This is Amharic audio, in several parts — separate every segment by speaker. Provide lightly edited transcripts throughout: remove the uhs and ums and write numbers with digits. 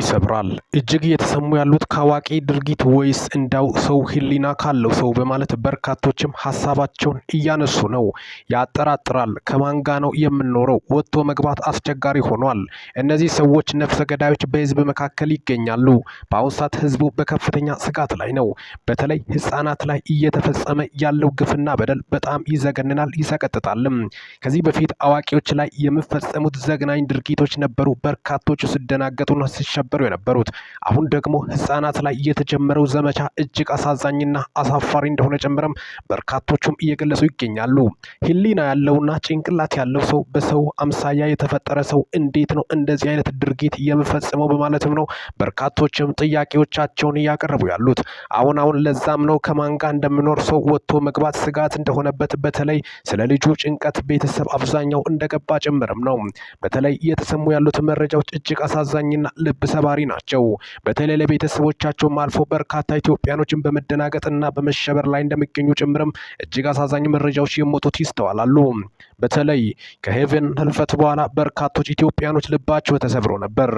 Speaker 1: ይሰብራል። እጅግ እየተሰሙ ያሉት ከአዋቂ ድርጊት ወይስ እንዳው ሰው ሕሊና ካለው ሰው በማለት በርካቶችም ሀሳባቸውን እያነሱ ነው። ያጠራጥራል። ከማን ጋ ነው የምንኖረው? ወጥቶ መግባት አስቸጋሪ ሆኗል። እነዚህ ሰዎች ነፍሰ ገዳዮች በህዝብ መካከል ይገኛሉ። በአሁኑ ሰዓት ህዝቡ በከፍተኛ ስጋት ላይ ነው። በተለይ ህጻናት ላይ እየተፈጸመ ያለው ግፍና በደል በጣም ይዘገንናል፣ ይሰቀጥጣልም። ከዚህ በፊት አዋቂዎች ላይ የሚፈጸሙት ዘግናኝ ድርጊቶች ነበሩ። በርካቶቹ ሲደናገጡና ሲሸበሩ የነበሩት። አሁን ደግሞ ህጻናት ላይ የተጀመረው ዘመቻ እጅግ አሳዛኝና አሳፋሪ እንደሆነ ጨምረም በርካቶቹም እየገለጹ ይገኛሉ። ህሊና ያለውና ጭንቅላት ያለው ሰው በሰው አምሳያ የተፈጠረ ሰው እንዴት ነው እንደዚህ አይነት ድርጊት የሚፈጽመው? በማለትም ነው በርካቶችም ጥያቄዎቻቸውን እያቀረቡ ያሉት። አሁን አሁን ለዛም ነው ከማን ጋር እንደሚኖር ሰው ወጥቶ መግባት ስጋት እንደሆነበት በተለይ ስለ ልጁ ጭንቀት ቤተሰብ አብዛኛው እንደገባ ጭምርም ነው። በተለይ እየተሰሙ ያሉት መረጃዎች እጅግ አሳዛኝና ልብ ሰባሪ ናቸው። በተለይ ለቤተሰቦቻቸውም አልፎ በርካታ ኢትዮጵያኖችን በመደናገጥና በመሸበር ላይ እንደሚገኙ ጭምርም እጅግ አሳዛኝ መረጃዎች የሞቱት ይስተዋላሉ። በተለይ ከሄቨን ህልፈት በኋላ በርካቶች ኢትዮጵያኖች ልባቸው ተሰብሮ ነበር።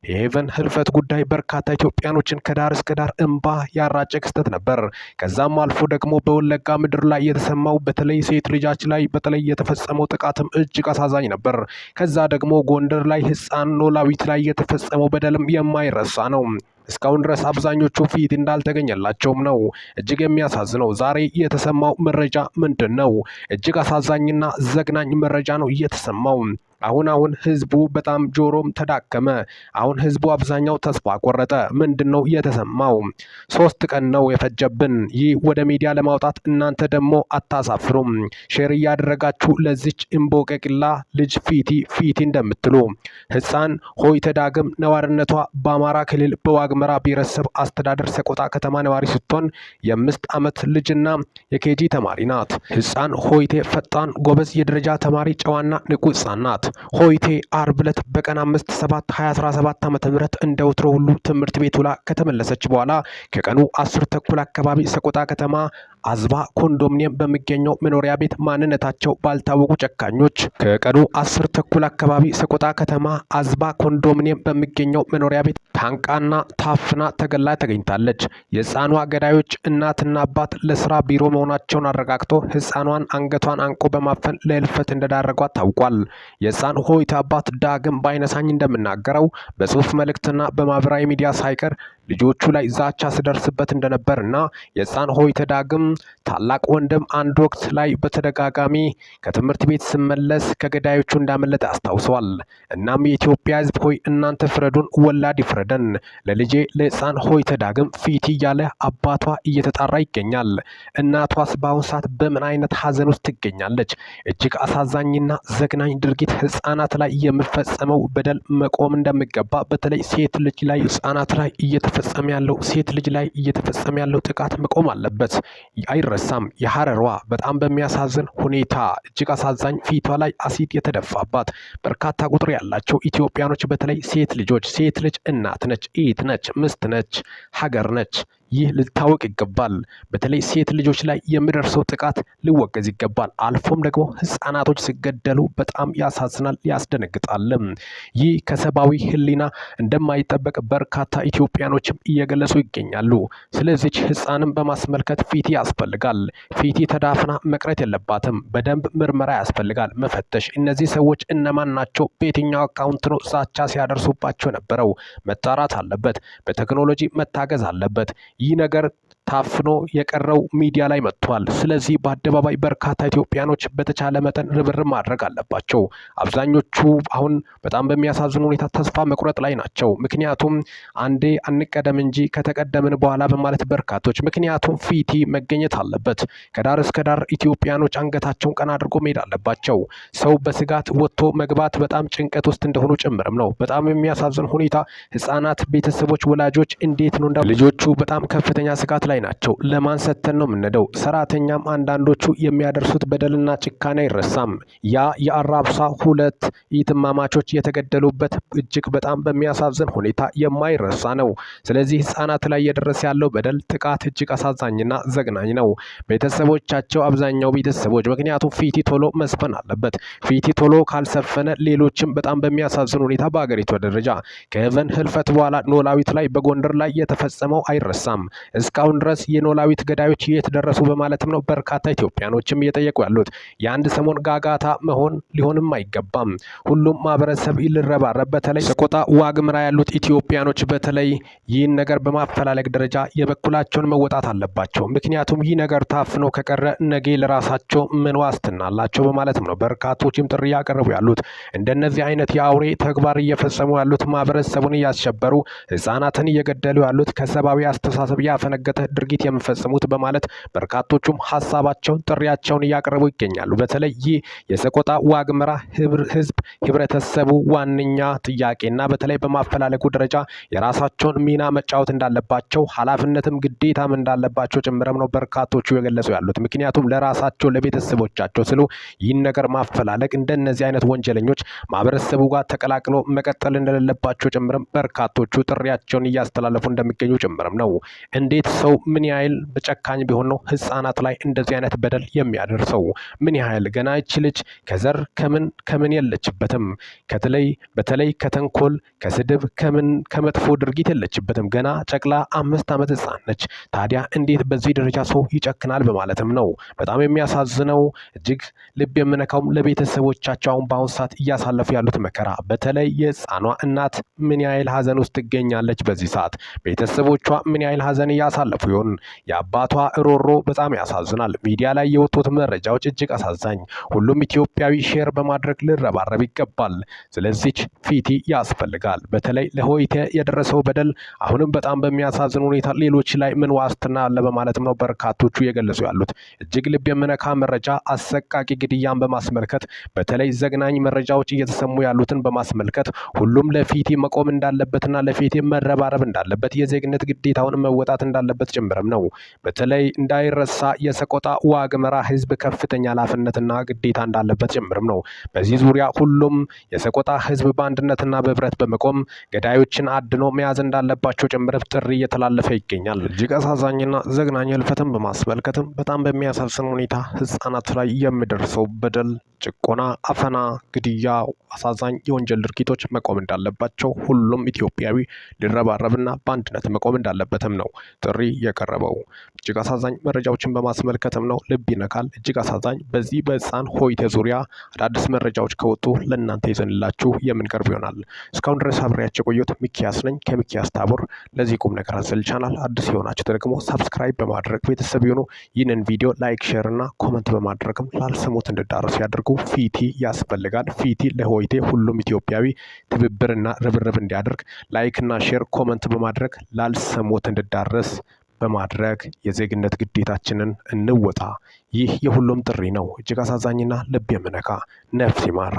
Speaker 1: የሄቨን ህልፈት ጉዳይ በርካታ ኢትዮጵያኖችን ከዳር እስከ ዳር እንባ ያራጨ ክስተት ነበር። ከዛም አልፎ ደግሞ በወለጋ ምድር ላይ የተሰማው በተለይ ሴት ልጃች ላይ በተለይ የተፈጸመው ጥቃትም እጅግ አሳዛኝ ነበር። ከዛ ደግሞ ጎንደር ላይ ህፃን ኖላዊት ላይ የተፈጸመው በደልም የማይረሳ ነው። እስካሁን ድረስ አብዛኞቹ ፊት እንዳልተገኘላቸውም ነው። እጅግ የሚያሳዝነው ዛሬ የተሰማው መረጃ ምንድን ነው? እጅግ አሳዛኝና ዘግናኝ መረጃ ነው እየተሰማው። አሁን አሁን ህዝቡ በጣም ጆሮም ተዳከመ። አሁን ህዝቡ አብዛኛው ተስፋ ቆረጠ። ምንድን ነው የተሰማው? 3 ቀን ነው የፈጀብን ይህ ወደ ሚዲያ ለማውጣት። እናንተ ደግሞ አታሳፍሩም። Share እያደረጋችሁ ለዚች እምቦቀቅላ ልጅ ፊቲ ፊቲ እንደምትሉ። ህፃን ሆይተ ዳግም ነዋሪነቷ በአማራ ክልል በዋግመራ ብሔረሰብ አስተዳደር ሰቆጣ ከተማ ነዋሪ ስትሆን የ5 ዓመት ልጅና የ KG ተማሪ ናት። ህፃን ሆይቴ ፈጣን፣ ጎበዝ፣ የደረጃ ተማሪ፣ ጨዋና ንቁ ህፃን ናት። ሆይቴ አርብ ዕለት በቀን 5/7/2017 ዓ.ም እንደ ወትሮ ሁሉ ትምህርት ቤት ውላ ከተመለሰች በኋላ ከቀኑ 10:30 አካባቢ ሰቆጣ ከተማ አዝባ ኮንዶሚኒየም በሚገኘው መኖሪያ ቤት ማንነታቸው ባልታወቁ ጨካኞች ከቀኑ 10:30 አካባቢ ሰቆጣ ከተማ አዝባ ኮንዶሚኒየም በሚገኘው መኖሪያ ቤት ታንቃና ታፍና ተገላ ተገኝታለች። የህፃኗ ገዳዮች እናትና አባት ለስራ ቢሮ መሆናቸውን አረጋግጦ ህፃኗን አንገቷን አንቆ በማፈን ለህልፈት እንደዳረጓት ታውቋል። የህፃን ሆይት አባት ዳግም ባይነሳኝ እንደምናገረው በጽሁፍ መልእክትና በማህበራዊ ሚዲያ ሳይቀር ልጆቹ ላይ ዛቻ ስደርስበት እንደነበርና የህፃን ሆይተ ዳግም ታላቅ ወንድም አንድ ወቅት ላይ በተደጋጋሚ ከትምህርት ቤት ስመለስ ከገዳዮቹ እንዳመለጠ አስታውሰዋል። እናም የኢትዮጵያ ህዝብ ሆይ እናንተ ፍረዱን፣ ወላድ ይፍረደን፣ ለልጄ ለህፃን ሆይተ ዳግም ፊት እያለ አባቷ እየተጣራ ይገኛል። እናቷስ በአሁን ሰዓት በምን አይነት ሀዘን ውስጥ ትገኛለች? እጅግ አሳዛኝና ዘግናኝ ድርጊት ህፃናት ላይ የሚፈጸመው በደል መቆም እንደሚገባ በተለይ ሴት ልጅ ላይ ህፃናት ላይ እየተፈጸመ ያለው ሴት ልጅ ላይ እየተፈጸመ ያለው ጥቃት መቆም አለበት። አይረሳም። የሀረሯ በጣም በሚያሳዝን ሁኔታ እጅግ አሳዛኝ ፊቷ ላይ አሲድ የተደፋባት በርካታ ቁጥር ያላቸው ኢትዮጵያኖች በተለይ ሴት ልጆች፣ ሴት ልጅ እናት ነች፣ እህት ነች፣ ምስት ነች፣ ሀገር ነች። ይህ ሊታወቅ ይገባል። በተለይ ሴት ልጆች ላይ የሚደርሰው ጥቃት ሊወገዝ ይገባል። አልፎም ደግሞ ህጻናቶች ሲገደሉ በጣም ያሳዝናል፣ ያስደነግጣልም። ይህ ከሰብአዊ ሕሊና እንደማይጠበቅ በርካታ ኢትዮጵያኖችም እየገለጹ ይገኛሉ። ስለዚች ህፃንም በማስመልከት ፊት ያስፈልጋል። ፊቲ ተዳፍና መቅረት የለባትም። በደንብ ምርመራ ያስፈልጋል፣ መፈተሽ። እነዚህ ሰዎች እነማን ናቸው? በየትኛው account ነው ዛቻ ሲያደርሱባቸው ነበረው? መጣራት አለበት። በቴክኖሎጂ መታገዝ አለበት። ይህ ነገር ታፍኖ የቀረው ሚዲያ ላይ መጥቷል። ስለዚህ በአደባባይ በርካታ ኢትዮጵያኖች በተቻለ መጠን ርብርብ ማድረግ አለባቸው። አብዛኞቹ አሁን በጣም በሚያሳዝን ሁኔታ ተስፋ መቁረጥ ላይ ናቸው። ምክንያቱም አንዴ አንቀደም እንጂ ከተቀደምን በኋላ በማለት በርካቶች ምክንያቱም ፊቲ መገኘት አለበት። ከዳር እስከ ዳር ኢትዮጵያኖች አንገታቸውን ቀና አድርጎ መሄድ አለባቸው። ሰው በስጋት ወጥቶ መግባት በጣም ጭንቀት ውስጥ እንደሆኑ ጭምርም ነው። በጣም የሚያሳዝን ሁኔታ ህጻናት፣ ቤተሰቦች፣ ወላጆች እንዴት ነው ልጆቹ በጣም ከፍተኛ ስጋት ላይ ላይ ናቸው። ለማን ሰተን ነው የምንሄደው? ሰራተኛም አንዳንዶቹ የሚያደርሱት በደልና ጭካኔ አይረሳም። ያ የአራብሳ ሁለት እህትማማቾች የተገደሉበት እጅግ በጣም በሚያሳዝን ሁኔታ የማይረሳ ነው። ስለዚህ ህጻናት ላይ እየደረሰ ያለው በደል፣ ጥቃት እጅግ አሳዛኝና ዘግናኝ ነው። ቤተሰቦቻቸው አብዛኛው ቤተሰቦች ምክንያቱም ፊቲ ቶሎ መስፈን አለበት። ፊቲ ቶሎ ካልሰፈነ ሌሎችም በጣም በሚያሳዝን ሁኔታ በአገሪቷ ደረጃ ከሄቨን ህልፈት በኋላ ኖላዊት ላይ በጎንደር ላይ የተፈጸመው አይረሳም። እስካሁን ድረስ የኖላዊት ገዳዮች የት ደረሱ በማለትም ነው በርካታ ኢትዮጵያኖችም እየጠየቁ ያሉት። የአንድ ሰሞን ጋጋታ መሆን ሊሆንም አይገባም። ሁሉም ማህበረሰብ ይልረባረብ። በተለይ ሰቆጣ ዋግምራ ያሉት ኢትዮጵያኖች በተለይ ይህን ነገር በማፈላለግ ደረጃ የበኩላቸውን መወጣት አለባቸው። ምክንያቱም ይህ ነገር ታፍኖ ከቀረ ነገ ለራሳቸው ምን ዋስትና አላቸው በማለትም ነው በርካቶችም ጥሪ እያቀረቡ ያሉት። እንደነዚህ አይነት የአውሬ ተግባር እየፈጸሙ ያሉት ማህበረሰቡን እያስሸበሩ ህጻናትን እየገደሉ ያሉት ከሰብአዊ አስተሳሰብ ያፈነገጠ ድርጊት የሚፈጽሙት በማለት በርካቶቹም ሀሳባቸውን ጥሪያቸውን እያቀረቡ ይገኛሉ። በተለይ ይህ የሰቆጣ ዋግምራ ህዝብ ህብረተሰቡ ዋነኛ ጥያቄና በተለይ በማፈላለጉ ደረጃ የራሳቸውን ሚና መጫወት እንዳለባቸው ኃላፊነትም ግዴታም እንዳለባቸው ጭምርም ነው በርካቶቹ የገለጹ ያሉት። ምክንያቱም ለራሳቸው ለቤተሰቦቻቸው ስሉ ይህን ነገር ማፈላለግ እንደነዚህ አይነት ወንጀለኞች ማህበረሰቡ ጋር ተቀላቅሎ መቀጠል እንደሌለባቸው ጭምርም በርካቶቹ ጥሪያቸውን እያስተላለፉ እንደሚገኙ ጭምርም ነው። እንዴት ሰው ምን ያህል በጨካኝ ቢሆን ነው ህፃናት ላይ እንደዚህ አይነት በደል የሚያደርሰው? ምን ያህል ገና ይች ልጅ ከዘር ከምን ከምን የለችበትም። ከተለይ በተለይ ከተንኮል ከስድብ ከምን ከመጥፎ ድርጊት የለችበትም። ገና ጨቅላ 5 ዓመት ህፃን ነች። ታዲያ እንዴት በዚህ ደረጃ ሰው ይጨክናል? በማለትም ነው በጣም የሚያሳዝነው እጅግ ልብ የምነካውም ለቤተሰቦቻቸው አሁን በአሁን ሰዓት እያሳለፉ ያሉት መከራ፣ በተለይ የህፃኗ እናት ምን ያህል ሀዘን ውስጥ ትገኛለች በዚህ ሰዓት ቤተሰቦቿ ምን ያህል ሀዘን እያሳለፉ ይሆን? የአባቷ እሮሮ በጣም ያሳዝናል። ሚዲያ ላይ የወጡት መረጃዎች እጅግ አሳዛኝ። ሁሉም ኢትዮጵያዊ share በማድረግ ሊረባረብ ይገባል። ስለዚች ፍትህ ያስፈልጋል። በተለይ ለሆይቴ የደረሰው በደል አሁንም በጣም በሚያሳዝን ሁኔታ ሌሎች ላይ ምን ዋስትና አለ በማለትም ነው በርካቶቹ የገለጹ ያሉት። እጅግ ልብ የምነካ መረጃ አሰቃቂ ግድያን በማስመልከት በተለይ ዘግናኝ መረጃዎች እየተሰሙ ያሉትን በማስመልከት ሁሉም ለፊቴ መቆም እንዳለበትና ለፊቴ መረባረብ እንዳለበት የዜግነት ግዴታውን መወጣት እንዳለበት ጭምርም ነው። በተለይ እንዳይረሳ የሰቆጣ ዋግምራ ህዝብ ከፍተኛ ኃላፊነትና ግዴታ እንዳለበት ጭምርም ነው። በዚህ ዙሪያ ሁሉም የሰቆጣ ህዝብ በአንድነትና በህብረት በመቆም ገዳዮችን አድኖ መያዝ እንዳለባቸው ጭምር ጥሪ እየተላለፈ ይገኛል። እጅግ አሳዛኝና ዘግናኝ ህልፈትን በማስመልከትም በጣም በሚያሳዝን ሁኔታ ህጻናት ላይ የሚደርሰው በደል፣ ጭቆና፣ አፈና፣ ግድያ፣ አሳዛኝ የወንጀል ድርጊቶች መቆም እንዳለባቸው ሁሉም ኢትዮጵያዊ ሊረባረብና በአንድነት መቆም እንዳለበትም ነው ጥሪ የቀረበው። እጅግ አሳዛኝ መረጃዎችን በማስመልከትም ነው ልብ ይነካል። እጅግ አሳዛኝ በዚህ በህፃን ሆይቴ ዙሪያ አዳዲስ መረጃዎች ከወጡ ለእናንተ ይዘንላችሁ የምንቀርብ ይሆናል። እስካሁን ድረስ አብሬያቸው የቆየሁት ሚኪያስ ነኝ ከሚኪያስ ታቦር። ለዚህ ቁም ነገር አዘል ቻናል አዲስ የሆናችሁ ደግሞ subscribe በማድረግ ቤተሰብ ይሁኑ። ይህንን ቪዲዮ like፣ share እና comment በማድረግም ላልሰሙት እንዲዳረስ ያድርጉ። ፍትህ ያስፈልጋል። ፍትህ ለሆይቴ ሁሉም ኢትዮጵያዊ ትብብርና ርብርብ እንዲያደርግ like እና share comment በማድረግ ላልሰሙት እንዲዳረስ በማድረግ የዜግነት ግዴታችንን እንወጣ። ይህ የሁሉም ጥሪ ነው። እጅግ አሳዛኝና ልብ የሚነካ ነፍስ ይማር።